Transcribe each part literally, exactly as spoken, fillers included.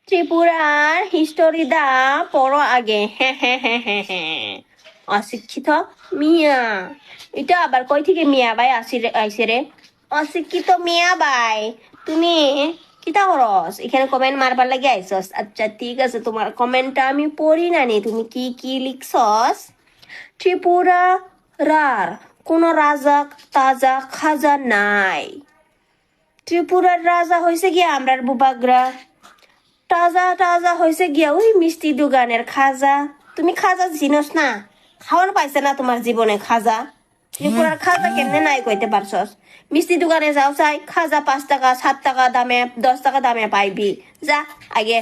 ত্রিপুরার হিস্টোরি দা পড়ো আগে। অশিক্ষিত মিয়া। এটা আবার কই থেকে মিয়া ভাই আসি রে, আইছে রে? অশিক্ষিত মিয়া ভাই, তুমি কিতা করস? এখানে কমেন্ট মারবার লাগি আইছস? আচ্ছা, ঠিক আছে, তোমার কমেন্টটা আমি পড়ি না নি। তুমি কি কি লিখছস? ত্রিপুরার কোনো রাজা তাজা খাজা নাই। ত্রিপুরার রাজা হইছে গিয়া আমরার বুবাগরা। তাজা তাজা হইছে গিয়া ওই মিষ্টি দোকানের খাজা। তুমি খাজা চিনস না? খাওয়ান পাইছে না তোমার জীবনে খাজা? ত্রিপুরার খাজা কেমনে নাই কইতে পারছস? মিষ্টি দোকানে যাও চাই, খাজা পাঁচ টাকা, সাত টাকা দামে, দশ টাকা দামে পাইবি। যা আগে,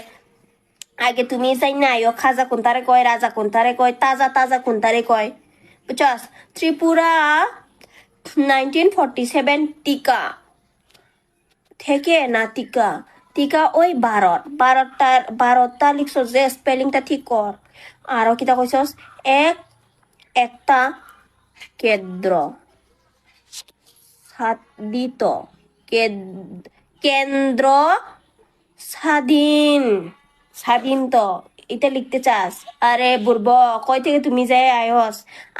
আগে তুমি যাই না আইও, খাজা কোনটারে কয়, রাজা কোনটারে কয়, তাজা তাজা কোনটারে কয়, বুঝছস? ত্রিপুরা নাইনটিন ফর্টি সেভেন টিকা থেকে না টিকা, টিকা ওই ভারত, ভারতটা, ভারতটা লিখছস যে স্পেলিংটা ঠিক কর। আরো কিতা কইছস? এক, একটা, কেন্দ্র, স্বাধিত, কেন-, কেন্দ্র স্বাধীন, স্বাধীন তো, এটা লিখতে চাস? আরে বুড়বক, কই থেকে তুমি যাই আয়স?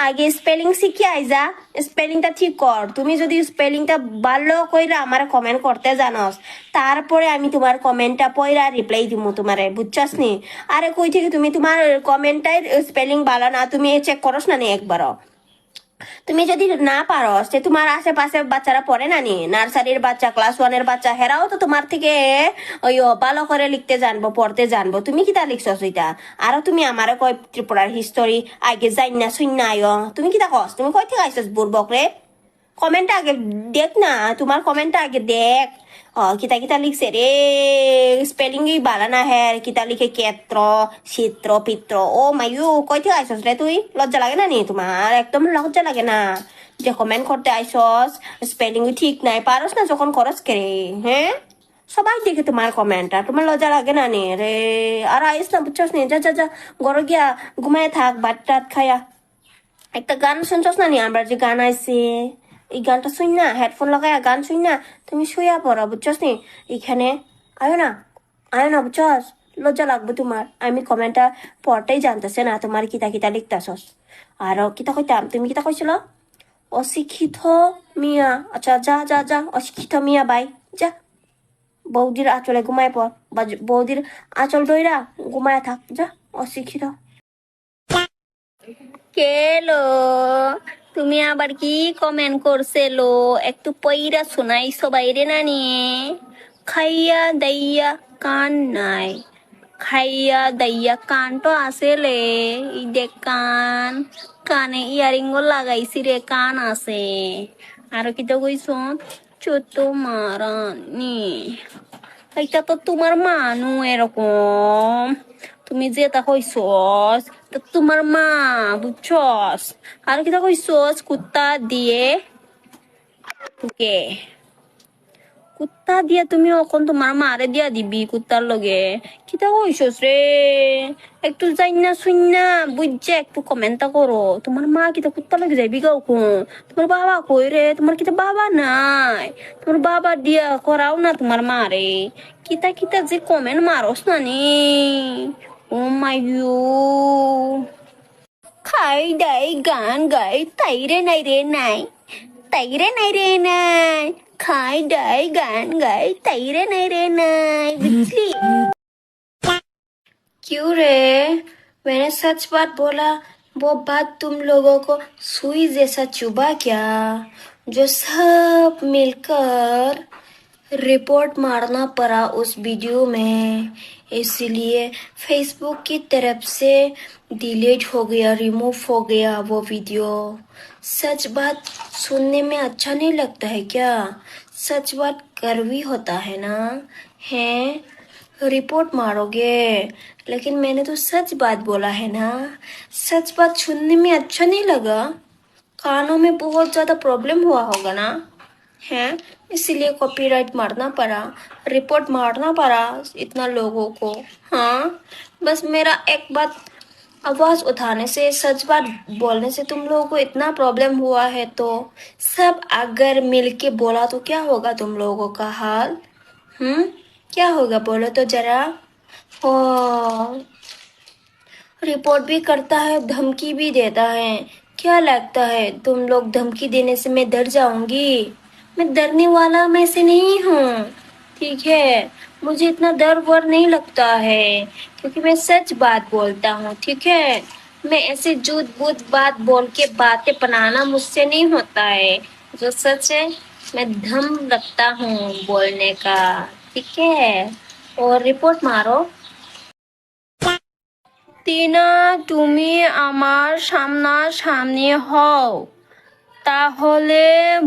আগে স্পেলিং শিখি আইজা, স্পেলিংটা ঠিক কর। তুমি যদি স্পেলিংটা ভালো কইরা আমারে কমেন্ট করতে জানস, তারপরে আমি তোমার কমেন্টটা পড়া রিপ্লাই দিমু তোমারে, বুঝছস নি? আরে কই থেকে তুমি, তোমার কমেন্টটাই স্পেলিং ভালো না, তুমি চেক করস না নি একবারও? তুমি যদি না পারস, যে তোমার আশেপাশে বাচ্চারা পড়ে না নি, নার্সারির বাচ্চা, ক্লাস ওয়ানের বাচ্চা, হেরাও তো তোমার থেকে ওই ও ভালো করে লিখতে জানবো, পড়তে জানবো। তুমি কিতা লিখছস ওইটা? আরো তুমি আমারে কয় ত্রিপুরার হিস্টোরি আগে যাই না, শুন না আয়ো। তুমি কিতা কস? তুমি কই থেকে আইছস বুড়বক রে? কমেন্ট আগে দেখ না, তোমার কমেন্ট আগে দেখ। ও, কিতা কিতা লিখছে রে? স্পেলিং ই বালা না হের, কিতা লিখে ক্ষেত্র, চিত্র, পিত্র। ও মাইয়ু, কই থেকে আইছস রে তুই? লজ্জা লাগে না নি তোমার? একদম লজ্জা লাগে না? যে কমেন্ট করতে আইছস, স্পেলিং ই ঠিক নাই, পারস না যখন করস কে রে, হ্যাঁ? সবাই দেখে তোমার কমেন্ট, আর তোমার লজ্জা লাগে না নি রে? আর আইস না, বুঝছস নি? যা, যা, যা, ঘরো গিয়া ঘুমায় থাক, ভাত টাত খায়া। একটা গান শুনছস না নি? আমরা যে গান আইছে, এই গানটা শুন না, হেডফোন লাগাইয়া গান শুন না, তুমি শুয়া পড়ো, বুঝছস নি? এখানে আয়ো না, আয়ো না, বুঝছস? লজ্জা লাগবো তোমার। আমি কমেন্টটা পড়তেই জানতেছে না তোমার কিতা কিতা লিখতাছস। আরো কিতা কইতাম, তুমি কিতা কইছিল? অশিক্ষিত মিয়া। আচ্ছা, যা, যা, যা, অশিক্ষিত মিয়া ভাই, যা। বৌদির আঁচলে ঘুমায় পড়, বা জ-, বৌদির আঁচল ধইরা ঘুমায় থাক, যা, অশিক্ষিত। কেলো, তুমি আবার কি কমেন্ট করছেলো? একটু পইরা শোনাই সবাইরে নানি। খাইয়া দাইয়া কান নাই। খাইয়া দাইয়া কান তো আছে লে, এই দেখ কান, কানে ইয়ারিং লাগাইছি রে, কান আছে। আরো কিতা কইছো? চোদ্দ মারানি। এটা তো তোমার মানু এরকম। তুমি যেটা কইছস, তা তোমার মা, বুঝছস? আর কিতা কইছস? কুত্তা দিয়ে তোকে। কুত্তা দিয়া তুমি অখন তোমার মারে দিয়া দিবি কুত্তার লগে। কিতা কইছস রে? একটু জাইন্না শুইন্না বুঝিয়া একটু কমেন্টটা করো। তোমার মা কিতা কুত্তার লগে যাইবি গা অখন? তোমার বাবা কই রে? তোমার কিতা বাবা নাই? তোমার বাবা দিয়া করাও না তোমার মারে। কিতা কিতা যে কমেন্ট মারস না নি। ও মাইয়ু। খাই দাই গান গাই, তাই রে নাই রে নাই, তাই রে নাই রে নাই। খাই দাই গান গাই, তাই রে নাই রে নাই, বুঝলি? क्यों रे, मैंने सच बात बोला, वो बात तुम लोगों को सुई जैसा चुभा क्या, जो सब मिलकर रिपोर्ट मारना पड़ा उस वीडियो में, इसीलिए फेसबुक की तरफ से डिलीट हो गया, रिमूव हो गया वो वीडियो। सच बात सुनने में अच्छा नहीं लगता है क्या? सच बात कड़वी होता है ना? हैं? रिपोर्ट मारोगे, लेकिन मैंने तो सच बात बोला है ना। सच बात सुनने में अच्छा नहीं लगा? कानों में बहुत ज्यादा प्रॉब्लम हुआ होगा ना, हैं? इसीलिए कॉपीराइट मारना पड़ा, रिपोर्ट मारना पड़ा इतना लोगों को। हाँ, बस मेरा एक बात, आवाज उठाने से, सच बात बोलने से तुम लोगों को इतना प्रॉब्लम हुआ है, तो सब अगर मिलके बोला तो क्या होगा तुम लोगों का हाल? हम्म, क्या होगा बोलो तो जरा? ओ, रिपोर्ट भी करता है, धमकी भी देता है। क्या लगता है, तुम लोग धमकी देने से मैं डर जाऊंगी? मैं डरने वाला में से नहीं हूँ, ठीक है? मुझे इतना डर वर नहीं लगता है, क्योंकि मैं सच बात बोलता हूँ, ठीक है? मैं ऐसे झूठ बूठ बात बोल के बातें बनाना मुझसे नहीं होता है। जो सच है, मैं दम रखता हूँ बोलने का, ठीक है? और रिपोर्ट मारो। টিনা, তুমি আমার সামনাসামনি হও, তাহলে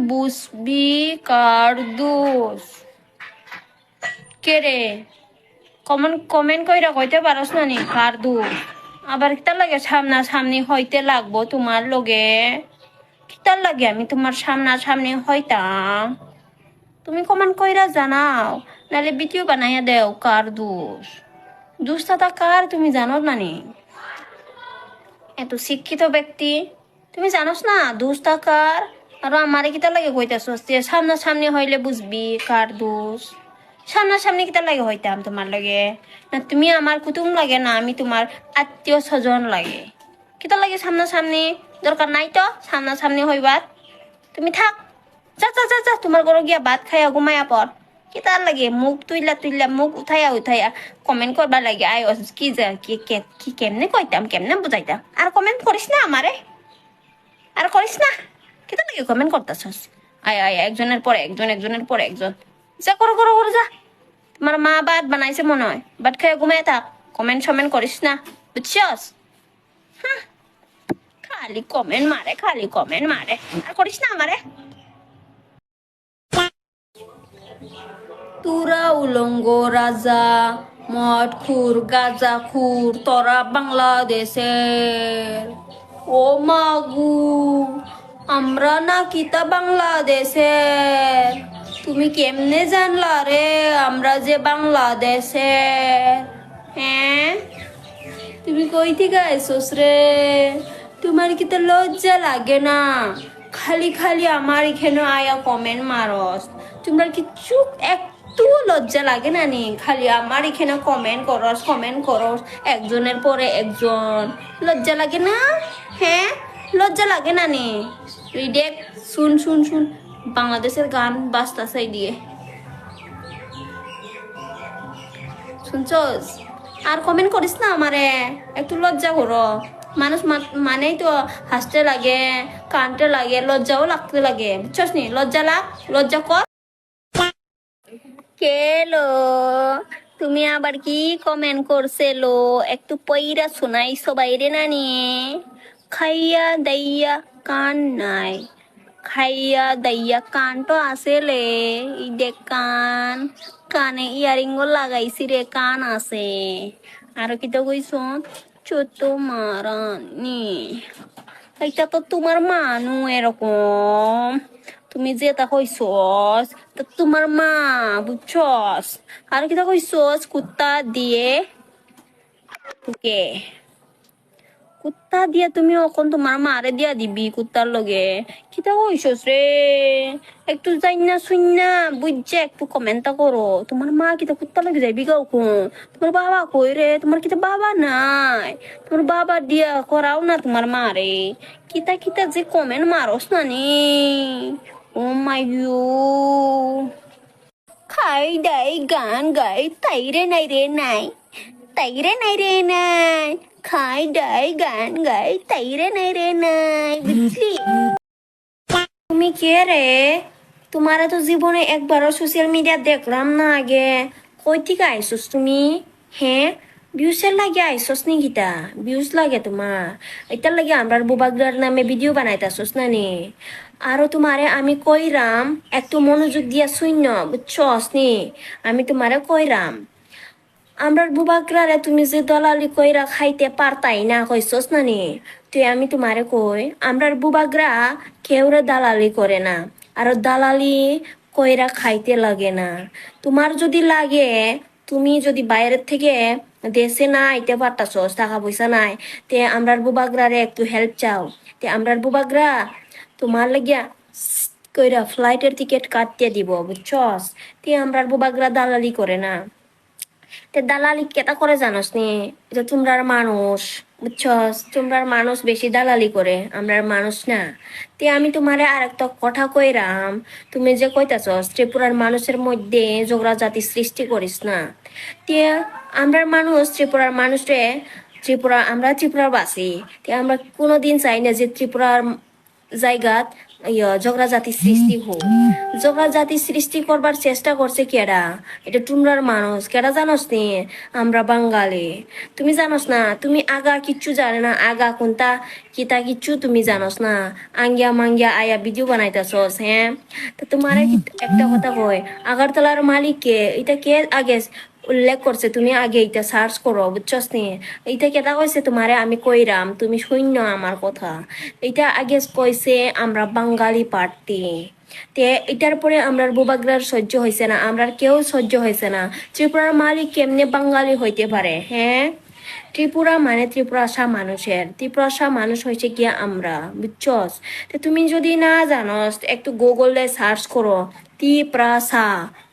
বুঝবি কার দোষ। কে রে, কমেন্ট কমেন্ট কইরা কইতে পারস না নি কার দোষ? আবার কিতার লাগি সামনাসামনি হইতে লাগবো তোমার লগে? কিতার লাগি আমি তোমার সামনাসামনি হইতাম? তুমি কমেন্ট কইরা জানাও, নাইলে ভিডিও বানাইয়া দেও কার দোষ। দোষটা কার তুমি জানো না নি? এত শিক্ষিত ব্যক্তি, তুমি জানোস না দোষটা কার? আর আমারে কিতার লাগি কইতাছস যে সামনাসামনি হইলে বুঝবি কার দোষ? সামনাসামনি কিতার লাগি হইতাম তোমার লগে? না তুমি আমার কুটুম লাগে, না আমি তোমার আত্মীয় স্বজন লাগে। কিতার লাগি সামনাসামনি? দরকার নাই তো সামনাসামনি হইবার। তুমি থাক, যা যা যা যা, তোমার ঘরো গিয়া ভাত খাইয়া ঘুমাইয়া পড়। কিতার লাগি মুখ তুইলা তুইলা, মুখ উঠাইয়া উঠাইয়া কমেন্ট করবার লাগি আয়? কি যা, কি কে-, কি কেমনে কইতাম, কেমনে বুঝাইতাম? আর কমেন্ট করিস না আমারে, আর করিস না। কিতার লাগি কমেন্ট করতাছস? আয় আয়, একজনের পরে একজন, একজনের পরে একজন। যা, করো করো করো, যা। তোমার মা ভাত বানাইছে মনে হয়, ভাত খাইয়া ঘুমাইয়া থাক, কমেন্ট সমেন্ট করিস না, বুঝছস? হুঁ, খালি কমেন্ট মারে, খালি কমেন্ট মারে। আর করিস না আমারে। তোরা উলঙ্গ রাজা, মদখুর, গাঁজাখুর, তোরা বাংলাদেশের। ও মাগু, আমরা না কিতা বাংলাদেশের? তুমি কেমনে জানলা রে আমরা যে বাংলাদেশের? হ্যাঁ, তুমি কই থেকে আইসোস রে? তোমার কিতা লজ্জা লাগে না? খালি খালি আমার এখানে আয়া কমেন্ট মারস। তোমরা কিচ্ছু, একটু লজ্জা লাগে না নি? খালি আমার এখানে কমেন্ট করস, কমেন্ট করস, একজনের পরে একজন। লজ্জা লাগে না? হ্যাঁ, লজ্জা লাগে না নি? এই দেখ, শুন শুন শুন, বাংলাদেশের গান বাজতাছে এই দিয়ে। শুনছস? আর কমেন্ট করিস না আমারে, একটু লজ্জা করো। মানুষ মা-, মানেই তো হাসতে লাগে, কানতে লাগে, লজ্জাও লাগতে লাগে, বুঝছস নি? লজ্জা লাগ, লজ্জা কর। কেলো, তুমি আবার কি কমেন্ট করছে লো? একটু পইরা শোনাই সবাইরে নানি। খাইয়া দাইয়া কান নাই, খাইয়া দাইয়া কান তো আছে লে, এই দেখ কান, কানে ইয়ারিং লাগাইছি রে, কান আছে। আরো কিতা কইছো? ছোট মারানি, এটা তো তোমার মানু এরকম, তুমি যেটা কইছস, তা তোমার মা, বুঝছস? আর কিতা কইছস? কুত্তা দিয়ে তোকে, কুত্তা দিয়া তুমি অখন তোমার মারে দিয়া দিবি কুত্তার লগে। কিতা কইছস রে? একটু জাইন্না শুইন্না বুঝছে একটু কমেন্টটা করো। তোমার মা কিতা কুত্তার লগে যাইবি গা অখন? তোমার বাবা কই রে? তোমার কিতা বাবা নাই? তোমার বাবা দিয়া করাও না তোমার মারে। কিতা কিতা যে কমেন্ট মারস না নি। ও মাইয়ো। খাই দাই গান গাই, তাই রে নাই রে নাই, তাই রে নাই রে নাই। খাই দাই গান গাই, তাই রে নাই রে নাই, বুঝলি? তুমি কে রে? তোমারে তো জীবনে একবারও সোশ্যাল মিডিয়া দেখলাম না আগে। কই থেকে আইসোস তুমি? হ্যাঁ, ভিউজের লাগে আইসোস নি কিতা? ভিউজ লাগে তোমার? এটার লাগে আমরার বুবাগ্রার নামে ভিডিও বানাইতাছস না নি? আরো তোমারে আমি কইরাম, একটু মনোযোগ দিয়া শুইন, বুঝছস নি? আমি তোমারে কইরাম, আমরার বুবাগ্রারে তুমি যে দালালি কইরা খাইতে পারতাই না, কইছস না নি? তুই, আমি তোমারে কই, আমরার বুবাগ্রা কেউরে দালালি করে না, আরো দালালি কইরা খাইতে লাগে না। তোমার যদি লাগে, তুমি যদি বাইরের থেকে দেশে না আইতে পারতাছস, টাকা পয়সা নাই, তে আমরার বুবাগ্রারে একটু হেল্প চাও, তে আমরার বুবাগ্রা তোমার লাগিয়া কইরা ফ্লাইটের টিকিট কাটিয়া দিব, বুঝছস? তে আমরার বুবাগ্রা দালালি করে না। তে দালালি কেতা করে জানোস নি? এটা তোমরার মানুষ, বুঝছস? তোমরার মানুষ বেশি দালালি করে, আমরার মানুষ না। তে আমি তোমারে আর একটা কথা কইরাম, তুমি যে কইতাছস ত্রিপুরার মানুষের মধ্যে ঝগড়াঝাটি সৃষ্টি করিস না। তে আমরার মানুষ, ত্রিপুরার মানুষরে, ত্রিপুরা, আমরা ত্রিপুরাবাসী, তে আমরা কোনোদিন চাই না যে ত্রিপুরার জায়গাত ইয়া, ঝগড়াঝাটি সৃষ্টি হোক। ঝগড়াঝাটি সৃষ্টি করবার চেষ্টা করছে কেডা? এটা তোমরার মানুষ। কেডা জানোস নি? আমরা বাঙালি। তুমি জানোস না? তুমি আগা কিচ্ছু জানে না। আগা কোনটা কিতা কিচ্ছু তুমি জানোস না। আঙ্গিয়া মাঙ্গিয়া আয়া ভিডিও বানাইতাছস, হ্যাঁ? তো তোমারে কি একটা কথা কই, আগরতলার মালিক কে? এটা কে আগে উল্লেখ করছে? তুমি আগে এটা সার্চ করো, বুঝছস নি? এটা কেটা কইছে তোমারে আমি কইরাম, তুমি শুনো আমার কথা। এটা আগে কইছে আমরা বাঙালি পার্টি। তে এটার পরে আমরার বুবাগ্রার সহ্য হইছে না, আমরার কেউ সহ্য হইছে না। ত্রিপুরার মালিক কেমনে বাঙালি হইতে পারে, হ্যাঁ? ত্রিপুরা মানে ত্রিপুরাসা মানুষের, ত্রিপুরাসা মানুষ হইছে গিয়া আমরা, বুঝছস? তে তুমি যদি না জানোস, একটু গুগলে সার্চ করো, ত্রিপ্রাসা,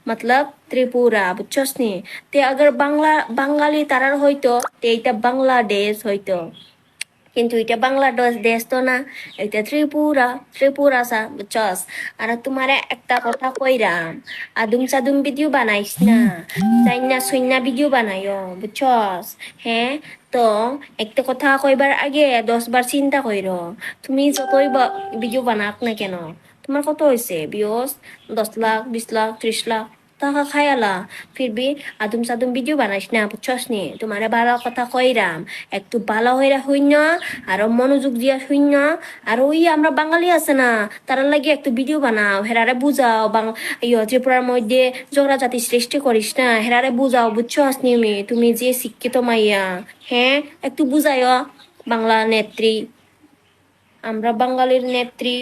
মতলব ত্রিপুরা, বুঝছস নি? তে আগর বাংলা, বাঙালি তারার হইতো, তে এটা বাংলাদেশ হইতো, কিন্তু এটা বাংলাদেশ দেশ তো না, এটা ত্রিপুরা, ত্রিপুরাসা, বুঝছস? আর তোমারে একটা কথা কইরাম, আদুম সাদুম ভিডিও বানাইস না, চাইনা সুইনা ভিডিও বানাইও, বুঝছস? হ্যাঁ, তো একটা কথা কইবার আগে দশ বার চিন্তা কইরো। তুমি যতই ভিডিও বানাক না কেন, তোমার কত হইছে ভিউজ? দশ লাখ, বিশ লাখ, ত্রিশ লাখ টাকা খায়ালা। ফির ভি আদুম সাদুম ভিডিও বানাইস না, বুঝছস নি? তোমারে ভালা কথা কইরাম, একটু ভালা হইরা হুইন, আরো মনোযোগ দিয়া হুইন। আর ওই আমরা বাঙালি আছে না, তারার লাগি একটু ভিডিও বানাও, হেরারে বুঝাও, বাং-, ইয়ো, ত্রিপুরার মধ্যে ঝগড়াঝাটি সৃষ্টি করিস না, হেরারে বুঝাও, বুঝছস নি? তুমি, তুমি যে শিক্ষিত মাইয়া, হ্যাঁ, একটু বুঝাইও বাংলা নেত্রী, আমরা বাঙালির নেত্রী।